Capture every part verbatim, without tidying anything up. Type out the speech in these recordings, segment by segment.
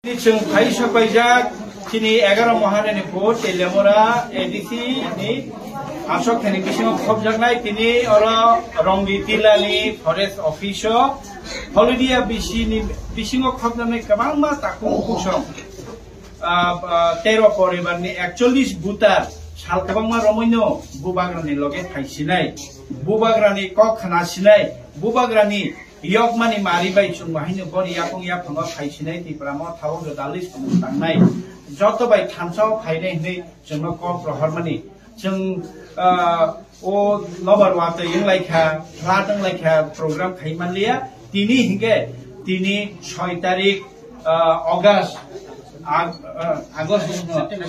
Chwng phai sapaijak chini egaro Maharani Pur Teliamura A D C ni aswk thani bisingo khopjaknai tini oro Rongdi Tilani Forest Office o Holidia bisi ni bisingo khopjaknai kwbangma takhuk bukhuk song, ah, ah, tero poribar ni ekchollish butar sal kwbangma romwi no Bubagrani loge phaisinai, Bubagrani kok khna sinai, Bubagrani yokmani mari bai chwng bo haino bori yakung yaphango phaisinai Tipra Motha o gwdalwi samung tangnai joto bai thansa o phainai hinwi chwngno kok rohormani. Chwng, ah, o nobar watwi wnglaikha, flat wnglaikha, program khai manliya. Tini hinkhe tini soi tarik, ah, August, Ag-, ah, August,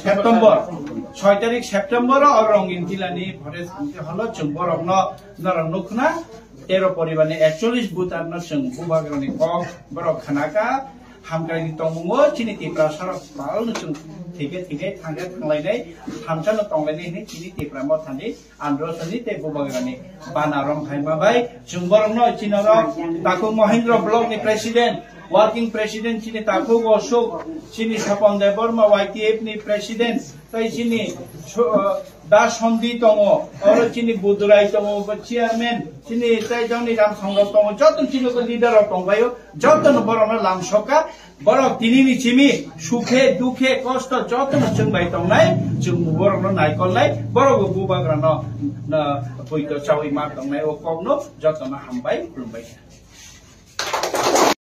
September, soi tarik September o Rongin Tilani Forest Committee holo chwng borokno norok nukhna tero poribarni ekchollish butarno chwng Bubagrani kok borok khnaka. Hamkraini tongmungo chini Tiprasarok palno chwng thike thike thangkhe thanglainai, thamsano tonglainai hinwi chini Tipra Mothani Androsani tei Bubagrani bana romhaima bai chwng borokno chini oro takhuk Mohindra Block ni President, Working President chini takhuk Ashok, chini Sapon Debbarma Y T F ni President, tei chini so-, uh, Da Sondi tongo, oro chini Budurai tongo, bo chairman, chini tei joni Ram Songho tongo, joto chini ko leader rok tongbaio, joto no borok no lamsoka, borok tini ni chimi sukhe, dukhe, kosto joto no chwng bai tongnai, chwng borok no naikolnai, borok bo Bubagra no, no, poito chawi ma tongnai, o kok no joto no hambai, khulumbai.